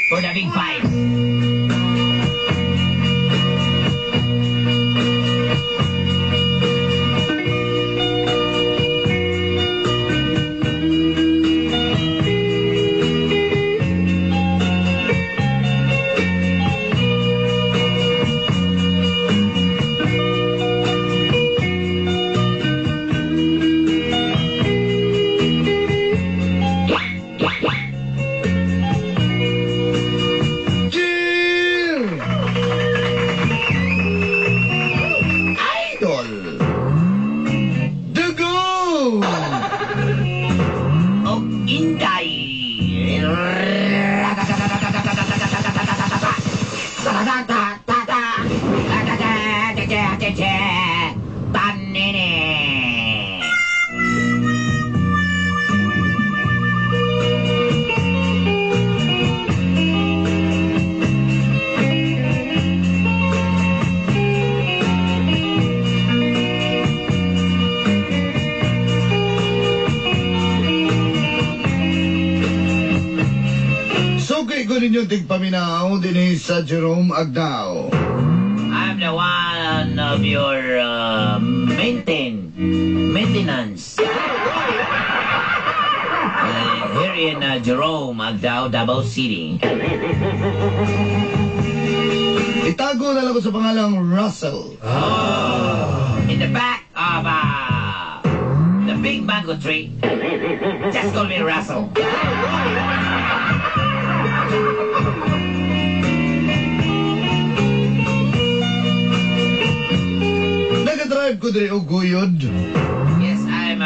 For the big five. Cheer! Idol! Dugo! Og Inday. Tanene. Suki ko ninyo tigpaminaw dinhi sa Jerome Agdao. I'm the one of your maintenance. Here in Jerome, Agdao, Davao City. Itago na lang ko sa pangalang Russell. In the back of the big mango tree. Just call me Russell. Naga-drive ko diri og guyod. Yes, I'm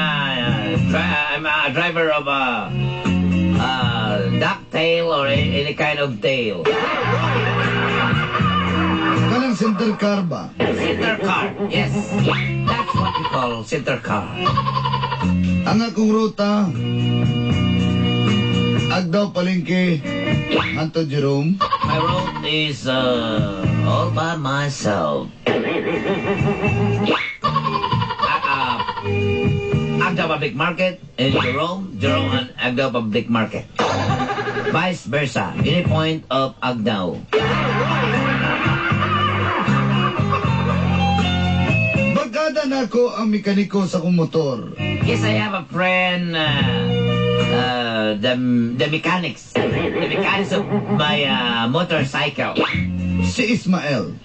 a driver of a duck tail or any kind of tail. Kanang center car ba? Center car. Yes, that's what we call center car. Ang akong ruta, Agdao Palengke, hangtod Jerome. My route is all by myself. Agdao Public Market and Jerome, Jerome and Agdao Public Market. Vice versa, any point of Agdao. Barkada nako ang mekaniko sa akong motor. Yes, I have a friend, the mechanics of my motorcycle. Si Ismael.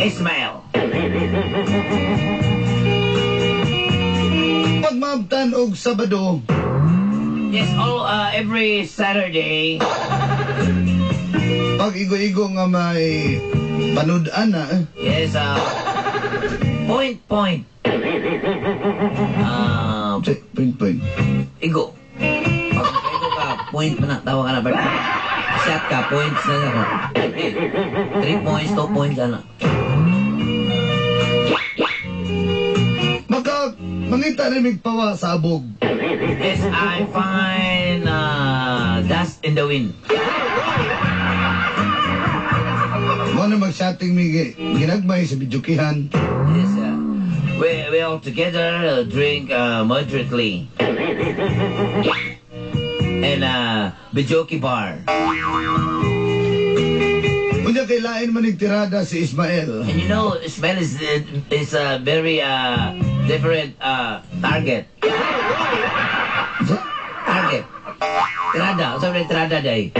Ismael. Pag maabtan og Sabado, Yes, all every Saturday. Pag igo-igo nga may panud-an na, eh. Yes, point, point. Si, point, point. Igo. Pag igo ka, point mo na, tawa ka na. But shot ka, points na na. 3 points, 2 points, ano. Maka, mangita rin migpawa sa abog. Yes, I find dust in the wind. Mo na mag-chatting mi ginagmay sa videokehan. Yes, we all together drink moderately. And videoke bar. Unya kay lain man tirada si Ismael. And Ismael is a very different target. Sa? Target. Tirada. Sabi tirada day.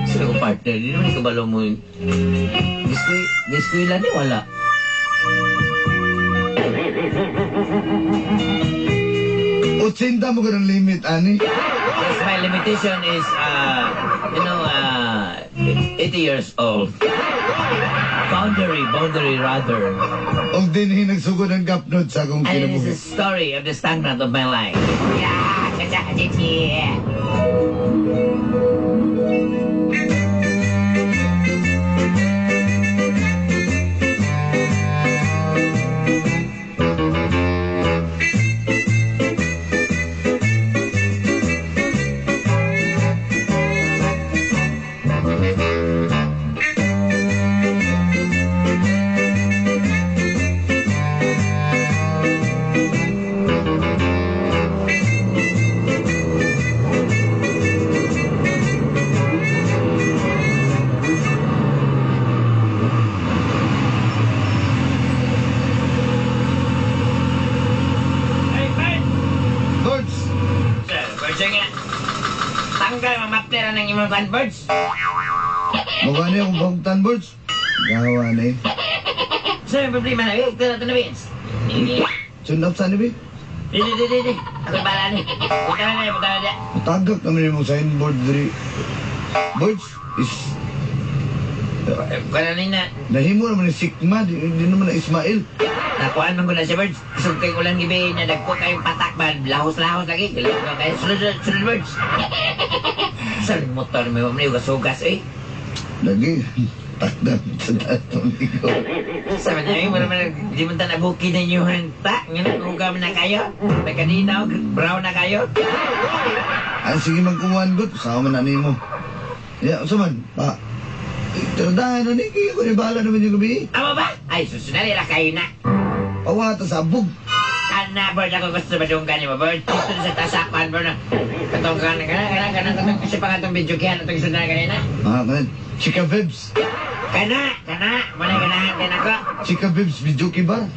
Sino ko partner? Di naman kabalo mo yun. Giskwila ni wala. 80 mo ganang limit, ani. Yes, my limitation is, 80 years old. Boundary, boundary rather. Og dinhi nagsugod ang gapnod sa akong And it is kinabuhi. the story of the stagnant of my life. Yeah, cha cha cha cha. ng imong kuan, birds. Mukha niya akong pagtan, birds. Gawa na eh. Sa may problema na, eh, ito na ito na, birds. Tune up sa ni, Di, di, di, di, di. Ako bala ni. Punta na, punta na. Matagak naman yung signboard diri. Birds is Kuan na na. Nahimo naman ni Sigma, di naman na Ismail. Nakuan man ko na siya, birds. Isog kay ulan gibi na dagko kayong patak ba? Lahos-lahos lagi. Lahos kayo. Sunod, sunod, birds. Sa motor may mamali, ugas-ugas, eh. Lagi, takdan sa tatong ikaw. Sabi niya, eh, wala man, di man ta nabuki na inyo hanta. Nga nagruga man na kayo. May kanina, brown na kayo. Ay, sige magkumuhan, good. Sama man na nimo. Ya, unsa man? Pa, Tiradan na ni, kaya ko ni bahala naman yung gabi. Amo ba? Ay, susunod na kayo na. Pawata sa abog. Kana, bird, ako gusto ba doon kanimo, bird? Dito sa tasakan, bird. Katong kana, kana, kana, kana, katong kasi pa katong video kaya, katong sunod kanina. Ah, kanan. Chika Vibes. Kana, kana, muna ganahan din ako. Chika Vibes, video bar.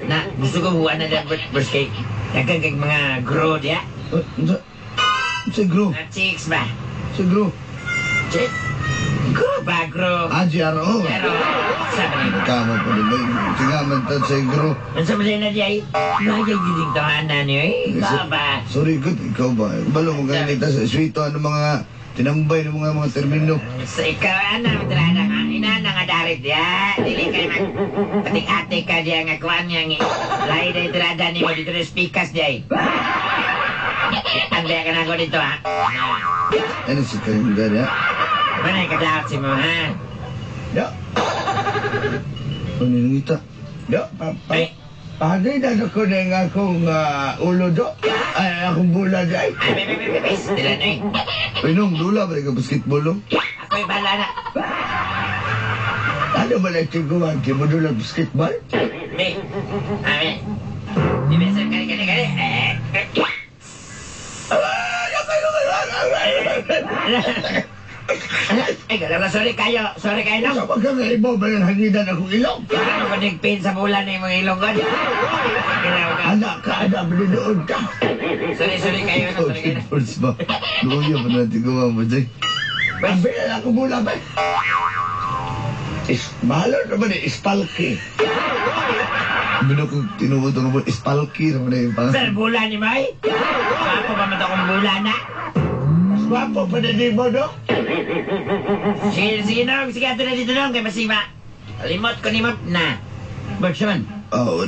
Na, gusto ko buwan na dyan, bird, bird, kay daghan kay mga grow diya. Unsa? Unsa grow? Mga chicks ba? Unsa grow? Chick? Grow ba, grow? Ah, GRO. Pero, sabi ni Kama pa rin ba? Tingaman ta sa grow. Unsa man na diya, eh? Lagi giling tahanan niyo, eh. Baba. Sorry, good. Ikaw ba? Balo mo ganit sa sweeto, ano mga tinambay ng mga termino. Sa ikaw, ana, matrana nga. Inana nga darit diya. Dili kay mag... Pating-ate ka diya nga kuan niya nga. Lahi na itirada ni mo dito na speakers diya, eh. Anday ka na ako dito, ha? Ano si kayong gani, ha? Manay ka dapat si mo, ha? Ya. Ano yung ngita? Do, Ay, pagay na ko na nga akong ulo do. Ay, akong bula do. Ay, ay, be, be, be, be, Dila na, eh. Uy, nung dula ba ka basketball, no? Ako'y bahala na. Ano ba na tiguan? Di mo dula basketball? Me. Ame. Di be, sir, kani, kani, kani. Eh, eh. Ay, galala, sorry kayo. Sorry kayo, no? Sa pagka nga ibo, ba yung hanginan akong ilong? Ano ko nagpin sa bulan na yung mga ilong ko? Anak ka, anak, manunood ka. Sorry, sorry kayo. No? Sorry kayo. Sports ba? Luya pa natin gawa mo, Jay. Ang bilan akong bula ba? Is, mahalo naman eh, ispalki. Bino kong tinuod ang mo, ispalki naman na yung Sir, pangalan. bula ni May? Ako ba man akong bula na? Mas gwapo pa na di mo, no? Sige, sige nong. Sige, ato na dito nong. Kay masima. Limot ko nimot na. Birds naman. Oh,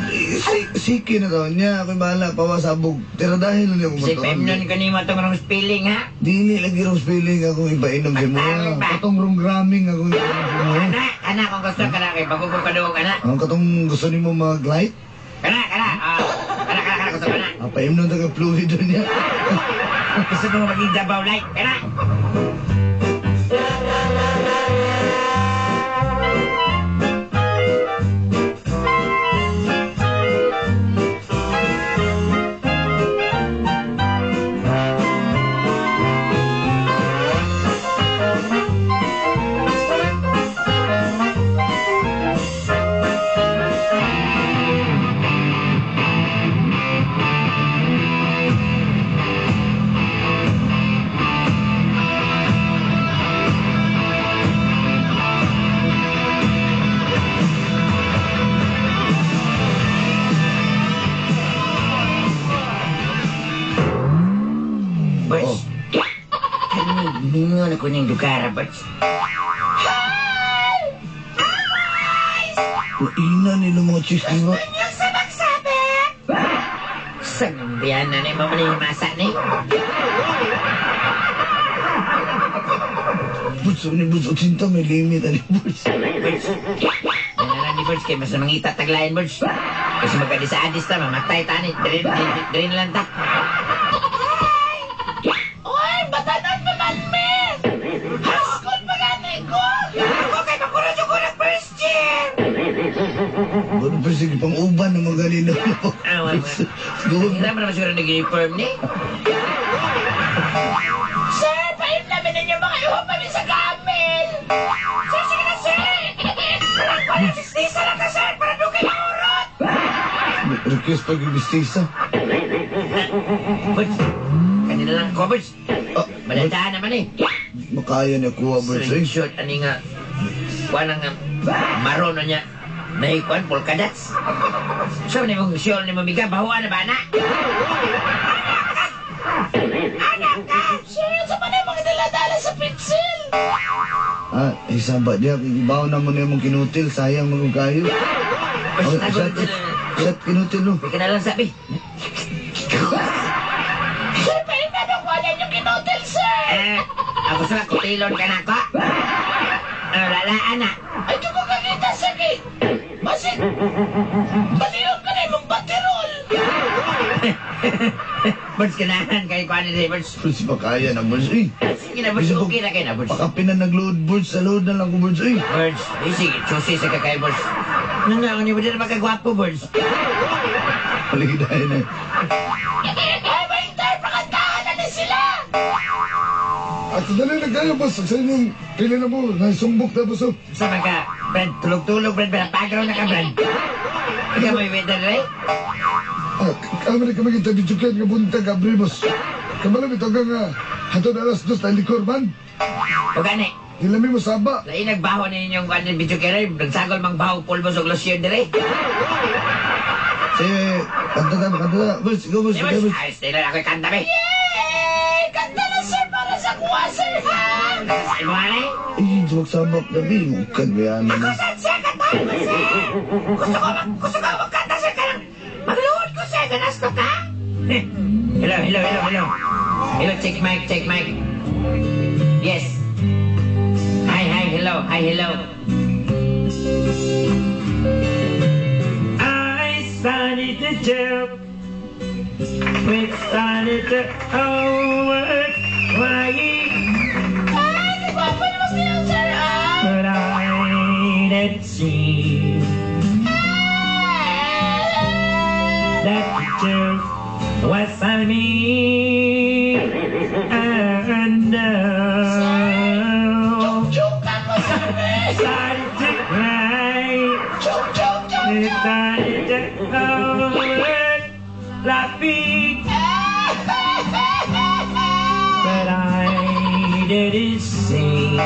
sige na daw niya. Ako'y bahala, pawasabog. Tira dahil niya kung Si Pemnon ko nimo itong wrong spelling, ha? Dili lagi rong spelling akong ipainom sa mo. Pagtawag ba? Katong rong gramming akong ipainom sa mo. Kana, kana, kung gusto ka na. Kay bago ko kadugo ka na. Ang katong gusto nimo mag-light? Kana, kana. Ah, kana, kana, kana, gusto ka na. Ah, paimnon ta ka fluido niya. Gusto ko maging Davao light. Kana. Birds. Kani, mingon ako niyang dugara, Birds. Ina nila mga chicks, di ba? Sangbiyan na ni mo masa ni. Birds, ano ni Birds? 80 may limit, ano Birds? Birds. Yan na lang ni Birds, kay mas mangita taglayan, Birds. Kasi magkadis-adis ta, mamatay ta ni. Diri na lang ta. Oy, batanon pa man, me! Haskol pa gani ko! Ako kay makuran yung kulang first year! Ano pa sige, pang uban ng mga ganino. Ah, wala. Doon. Hindi naman siguro nag-uniform ni. Sir, paimlamin ninyo mga iho pa mi sa gamel! Sir, sige na, sir! Parang ko lang, 60 lang ka, sir! Para doon kayo maurot! Request pag ibistisa. Birds, kanina lang ko, Birds. Ah, Malandaan naman eh. Makaya niya kuha, Birds. Eh. Short ani nga. Kuan nga maroon na niya. Naikuan polka dots. So ni mong sure ni mamiga bahuan na ba na? Anak ka! Sir, sa pa na mga dala-dala sa pitsil? Ah, isang ba diya, ibaw na mo na yung kinutil, sayang mo kung kayo. Oh, Basta shot, shot kinutil no. Di ka na lang sabi. Sir, pain na nung wala yung kinotel, sir! Eh, ako sa kutilon ka na ko. Ano, lalaan na. Ay, di ko kakita, sir, kay... Masin... Baliw ka na imong baterol! Birds, kanahan kay kuan ni Birds. Birds, makaya na, Birds. Eh, Sige na, Birds. Okay na kayo na, Birds. baka pinanagload, Birds. Sa load na lang ko, Birds. Eh, Birds, eh, sige, chusi sa kakay, Birds. Nang nga, ni ba kagwapo, Birds? paligid na. Ay, waiter, pakantahan na ni sila! At dali na kayo, boss. Sa inyong pili na mo, naisumbok na, boss. Oh. Sa mga, Brad, tulog-tulog, Brad, Brad, pagaw na ka, Brad. Ikaw may weather, eh? Ah, kami na kami kita bijukin nga buntag, abri, boss. Kamalo, ito nga nga. Hatod 2:00 na likor, man. O gani, Dilami mo saba. lain nagbaho na inyong kuan ni video kere, nagsagol mang baho pulbos og lotion dire. Sige, kanta ta, kanta ta. Birds, go, Birds, Di, go, Birds, Birds. ayos nila ako'y kanta, be. Yay! Kanta na, sir, para sa kuha, sir, ha? Sa imo, eh? Eh, magsabak na, bi. Mukan, bayan na. Ako, sir, sir, kantahan mo, sir! Gusto ko magkanta, sir, kanang... Magluhod ko, sir, ganas ko ka? Eh, hello, hello, hello, hello. Hello, check mic, check mic. Yes. Hi, hi, hello, hi, hello. I started to joke. We started to work. Why? Ay, kagwapo naman sila, sir, ha? But I didn't see that the joke was on me. And now Joke ako, sir, eh! started to cry. Joke, joke, joke, We joke! started to work. Laughing. But I didn't see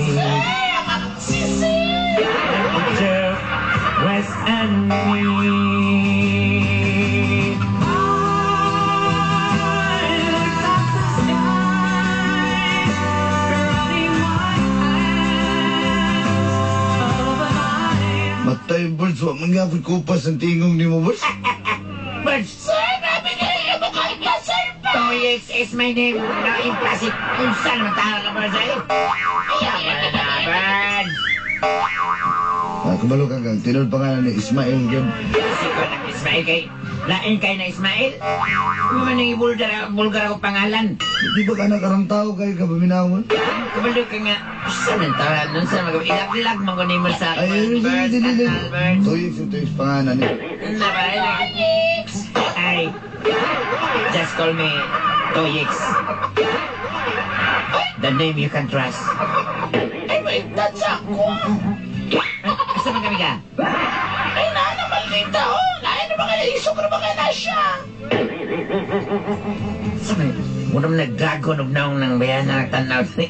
Sir, ang akong sisi! that the joke was on me. I looked at the sky, running my hands over my Matay, Birds. Wa man nga ako'y kupas ang tingong ni mo, Birds. Birds, Sir, grabe kayo yung mukha sir, pa! Toyex is my name. No impossible. Unsa naman tao ka, Birds, eh? Ayaw na, Birds. Ah, kabalo ka kang tinuod pangalan ni Ismail gyud. Siko ng Ismail kay... Lain kay na Ismail. Mga nang ibulgar, bulgar ako pangalan. Di ba ka nakarang tao kayo ka paminawon? Kabalo ka nga. Sa man tawaran nun sa mga ilag-lag man ko nimo sa Ay, ay, Birds, di, di, di. Kanal, Birds. Toyix yung Toyix pangalan ni. Na ba? Ay, just call me Toyix. The name you can trust. Ay, may sa ako! Asa man kami ka? Ay, nana, maldita, oh! Lain na mga isok na mga na siya! Sa man? Muna man nag-dragon og naong ng bayan na nagtanaw ni.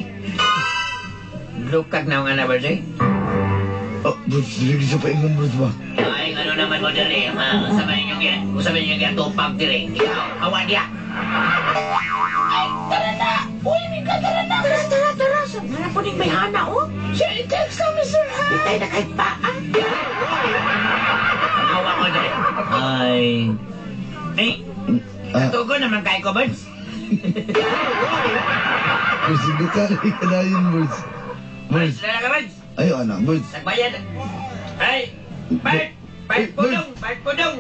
Lukag naong ana, Birds, eh? Oh, Birds, dili siya paingon, Birds ba? Ay, ano naman mo diri, ha? Sa man inyong sa man inyong tupag diri. Ikaw, hawa diya. Ay, tara na! Uy, Mika, tara na! Tara, tara, tara! Sa mga po ning may hana, oh! Sir, i-text kami, sir, ha? Bitay na kahit paa. Hawa ko diri. Ay. Ay, Ah, katugo naman kay ko, Birds. Birds, hindi ka kadayon, Birds. Birds. Lala ka, Birds. Ayo, anak, Birds. Nagbayad. Ay, Bert! Bert Pudong! Bert Pudong!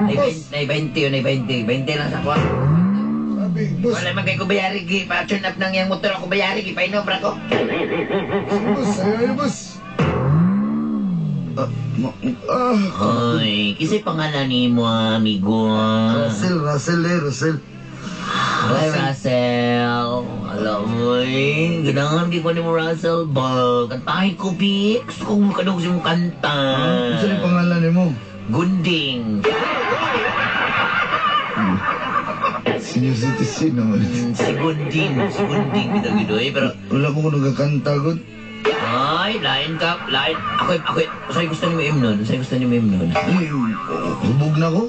Nay 20 yun, nay 20. 20 lang sa kuha. Sabi, boss, Wala man kay ko bayari, gi. Pa-turn up nang iyang motor ako bayari, gi. Painom, bra ko. Sige, boss, ayo, ayo, boss. Ah, Ah, Ay, kisa'y pangalan ni mo, amigo. Russell, Russell, eh, Russell. Hi, Russell. Alam mo eh, ganahan di ko ni mo, Russell. Ba, kantahin ko, bi. Gusto kong makadungog sa mong kanta. Ah, unsa ni pangalan ni mo? Gunding. Senior citizen naman. Segunding, segunding bitaw gid oy, pero Wala mo ko nagkakanta gud. Ay, lain ka, lain. Ako, sa'yo gusto ni mo imnon, sa'yo gusto ni mo imnon. Ay, hubog na ko.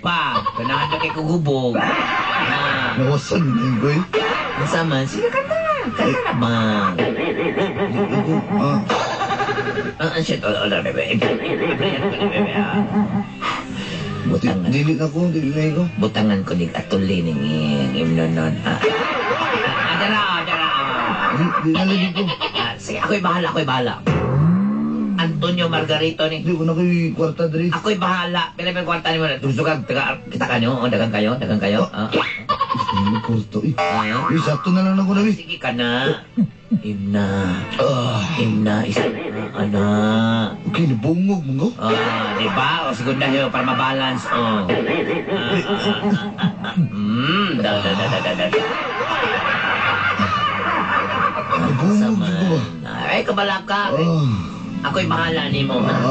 Pa, ganahan na kay kugubog. Ah, Nawasan na yun ko eh. Unsa man, sige kanta. Kanta na ba? Ako, ah, Ah, shit, oh, oh, bebe. Bebe, ah. Butangan. Dili na ko, dili na ko. Butangan ko ni atuli ning imnon nun. Ah, ah, dara, dara. Ah. Di na lagi ko. Ah, sige, ako'y bahala, ako'y bahala. Antonio Margarito ni. Di ko na ko'y kwarta diri. Ako'y bahala. Pila pa kwarta ni mo. Gusto ka, taga, kita ka nyo. O, dagan kayo, dagan kayo. Ah, Ano kwarta eh. ah. Uy, sakto na lang ako na eh. Sige ka na. Imna. Ah, Imna, isa. Ana. okay, nabungog mo ko. Ah, di ba? O, segunda yun, para mabalance. Oh. Da, da, da, da, da, da. Nabungog Sama. ko ba? Ay, kabala ka. Ah. Ako'y bahala ni mo. Ha? Ah.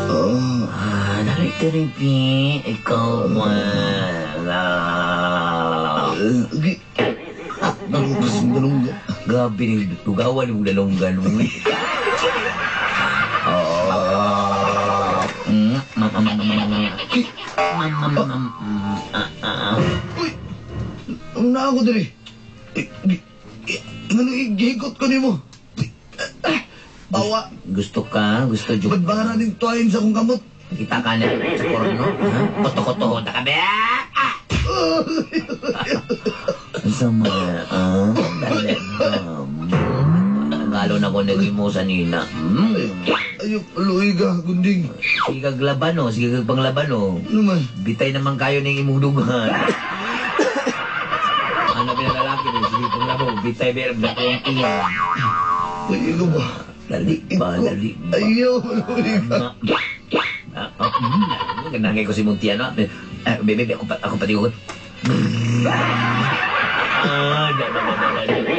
Ah. Ah, narito-ripi. Ikaw, ah. Okay. Nalukas ang dalongga. Grabe ni tugawan mo dalongga mo. Uy! Una ako diri. Ano igikot ko nimo? Bawa. Gusto ka? Gusto jud. Badbara ning tuwain sa akong kamot. Kita ka na sa korno, ha? Koto-koto ta ka ba? Ah! Sama, ah? Dali. Galo na ko nagimo sa nina. Ayok, luoy ka, gunding. Sige kag laban, oh. Sige kag panglaban, oh. Ano man? Bitay naman kayo ng imong dughan. Ano pinalalaki mo? Sige panglaban, bitay ber dako ang tiyan. Uy, ikaw ba? Dali ba, dali ba. Ayaw, luoy ka. Ganangay ko si Muntiano. Bebe, ako pa, ako pati ko. Ah, da, da, da, da, da, da.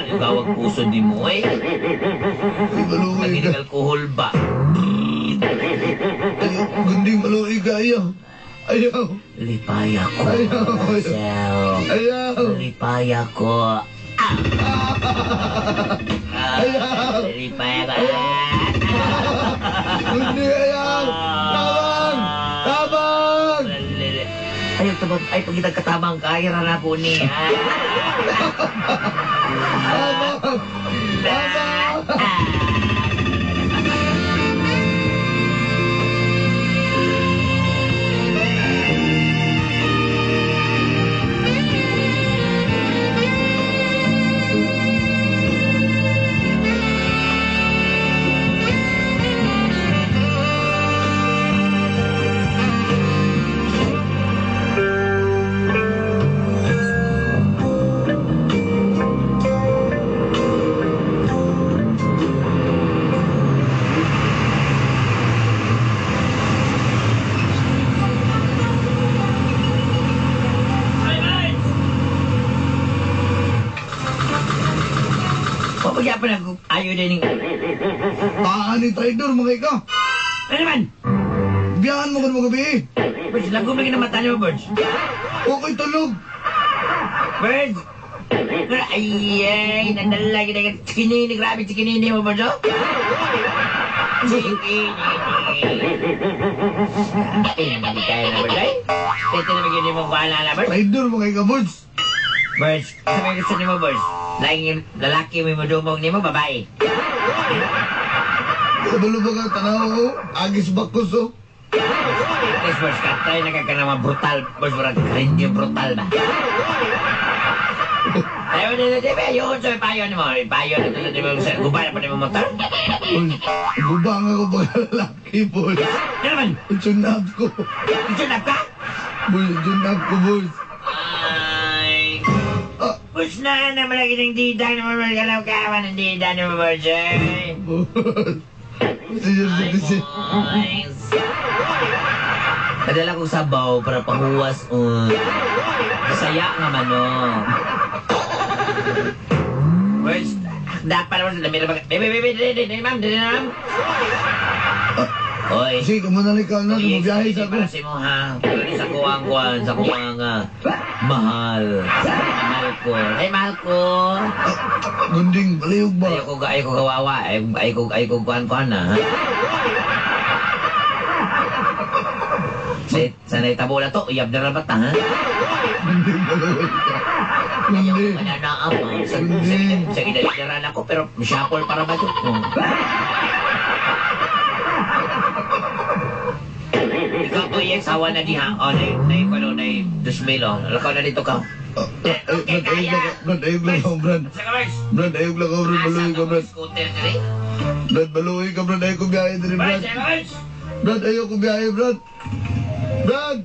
Ikaw ang puso di mo, eh. Uy, maluoy ka. Naginig alkohol ba? Ayaw, gunding, maluoy ka. Ayaw. Ayaw. Lipaya ko. Ayaw. Marcel. Ayaw. Lipaya ko. Ah. Lipaya ko. Gunding, ayaw. Tabang! Tabang! Ayaw, tabang. Ay, pag kitang katabang ka, ay, rara ko ni. Tabang! Tabang! Papagyapon ako, ayaw din yung... Taan ni traidor, mga ikaw. Ano naman? Biyahan mo ka ng gabi. Birds, lagom lagi na mata niyo, Birds. Okay, tulog. Birds! Ay, ay, nadala kita ka. Chikinini, grabe, chikinini mo, Birds, oh. Chikinini. Ay, hindi kaya na, Birds, ay. Pwede na magiging mo kuhala na, Birds. Traidor, mga ikaw, Birds. Birds, sabi gusto niyo mo, Birds. Laging lalaki may madumog niyo mo, babae. Kabalo ba ka, tanaw ko? Agis bakos, oh. Yes, Birds, katay na ka naman brutal. Birds, murag hindi brutal ba? Ayaw na na, di ba? Ayun, sa payo ni mo. Payo na tulad ni mo. Guba na pa ni mo motor. Uy, guba nga ko pag lalaki, boys. Ano naman? Tune up ko. Tune up ka? Boys, tune up ko, boys. Ay. Ah, Push na na malagi ng dida na mamagalaw ka man ng dida na mamagalaw. Sige, sige. Padala kong sabaw para pahuwas un. Masaya nga man no. Words, dapat naman sa dami na bag... Bebe, bebe, dili, dili, ma'am, dili, ma'am. Oy. Sige, kumuna na ikaw na. Bumiyahe sa ako. Para sa imo, ha? Sa kuwang kuwan, sa kuwang mahal. Mahal ko. Ay, mahal ko. Gunding, baliyog ba? Ayaw ko kawawa. Ayaw ko kuwan-kuwan na, ha? Sanay tabo na to, uyab na rabat, ha? Gunding, baliyog ka. Gunding. Wala na ako. Sa ginalidaran ako, pero shuffle para ba ito? Ikaw to, yes, hawa na diha. O, na, 2,000, o. Lakaw na dito ka. Brad, ayog lang, Brad, ayog lang ako, Brad. Brad, ayog lang ako, Brad, baluhi ka, Brad. Brad, baluhi ka, Brad, ayog ko biyahe diri, Brad. Brad, ayog ko biyahe, Brad. Brad!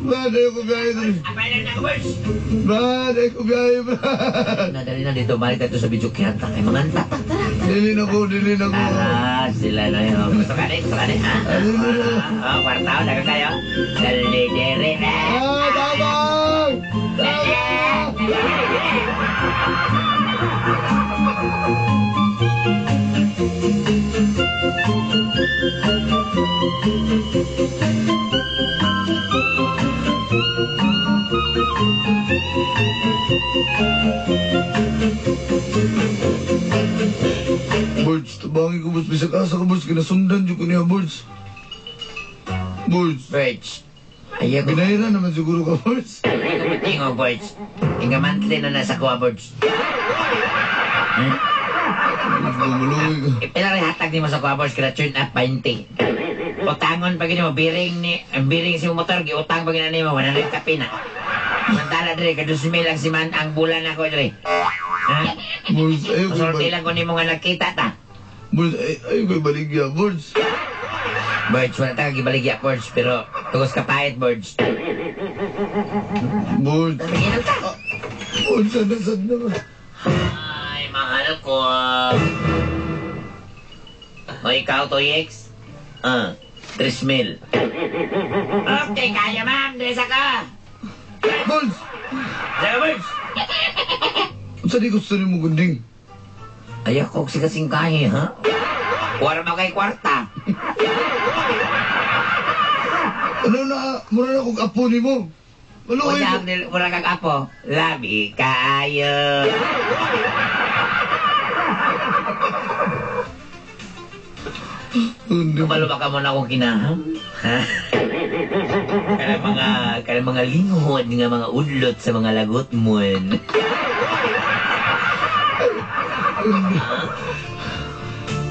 Brad, ayog ko biyahe diri. Brad, ayog ko biyahe, Brad. Nadali na dito, balik tayo sa video kaya kay mga tata. Dili na ko, dili na ko. Tara, sila na yun. Gusto ka rin, gusto ka rin, ha? Oh, kwarta, daga kayo. Dali, dere, na. Ah, tabang! Tabang! Birds, tabangin ko, Birds. Bisag asa ka, Birds. Kinasundan dyan ko niya, Birds. Birds. Birds. Ayaw ko. Binayra naman siguro ka, Birds. Ayaw ko matingo, Birds. Inga monthly na nasa kuha, Birds. Maluwi ka. Pila rin hatag ni mo sa kuha, Birds. Kaya turn up 20. Utangon pag mo, biring ni, ang biring si motor, giutang pag ni mo, wala na yung kape na. Samantala, dre, kadusmi lang si man ang bulan ako, dre. Ha? Birds, ayaw ko Masulti balik. lang ko ni mo nga nagkita ta. Birds, ayaw ko baligya, Birds. Birds, wala tayo gibaligya, Birds, pero tugos kapayat, Birds. Birds. Tumingin ka. Birds, sana, sana ba? Ay, mahal ko. O, ikaw, Toyex? Ah, 3,000. Okay, kaya, ma'am. Dresa ka. Birds! Saka, Birds. Unsa di gusto nimo gunding? Ayaw ko sigasingkahi, ha? Wala mo kay kwarta. Ano na, mura na kong apo nimo. Maluoy Wala ko. wala kang apo. Labi kaayo. Gunding. Kabalo ba ka mo na akong kinaham? Ha? Kanang mga linghod nga mga udlot sa mga lagot mo.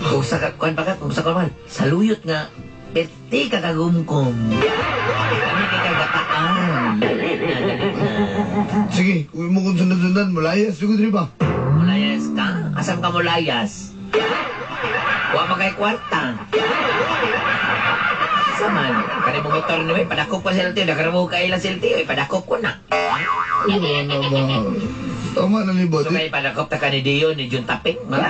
Kung sa kuan pa ka, kung sa kuan man, saluyot nga peti ka kagumkom. Kami kay kagataan. Dali na, dali na. Sige, kung mo kong sundan-sundan, malayas siguro diri ba? Mulayas ka? Asam ka mulayas? Wa man kay kwarta. Sa man, kani mo motor ni may padakop pa sa LTO, nakaramo ka ilang sa LTO, padakop ko na. Ano na ba? Tama na ni So Bode. kay padakop ta ka ni Dion ni Jun Taping. Wala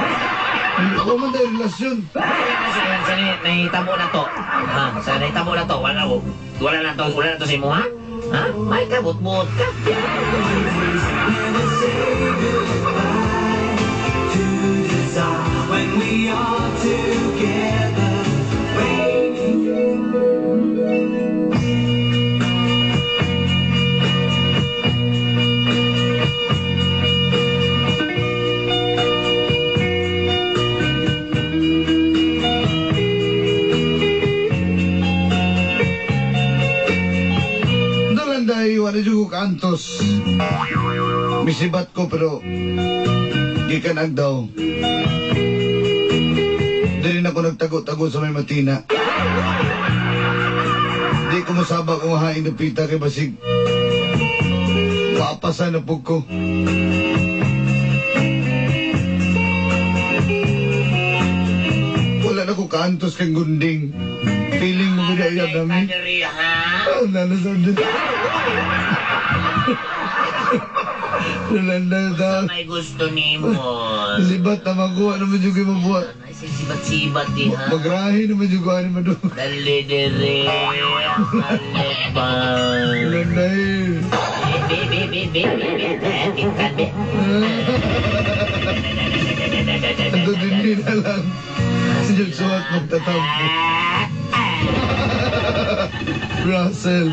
man tayo relasyon. Sa nahitabo na to. Ha, sa nahitabo na to, wala wala na to, wala na to sa imo ha? Ha? May kabut-but ka. When we are together, Doon dahil wala dyan ko kaantos. Misibat ko pero gikan agdaw. Di rin ako nagtago-tago sa may matina. Di ko masaba kung hain na pita kay basig. Paapasa na po ko. Wala na ko kaantos kang gunding. Feeling mo ba na namin? Ha? Ah, nalasan din. Yolanda Sa ta. may gusto nimo. Sibat na makuha naman yung mabuhat. Ay, sibat-sibat di ha. Magrahi naman yung kuha ni Madung. Dali dire. Maliban. Yolanda eh. Be, be, be, be, be, be. Eh, Tingkan, be. Ando din din na lang. Siyang suwat magtatampo. Russell.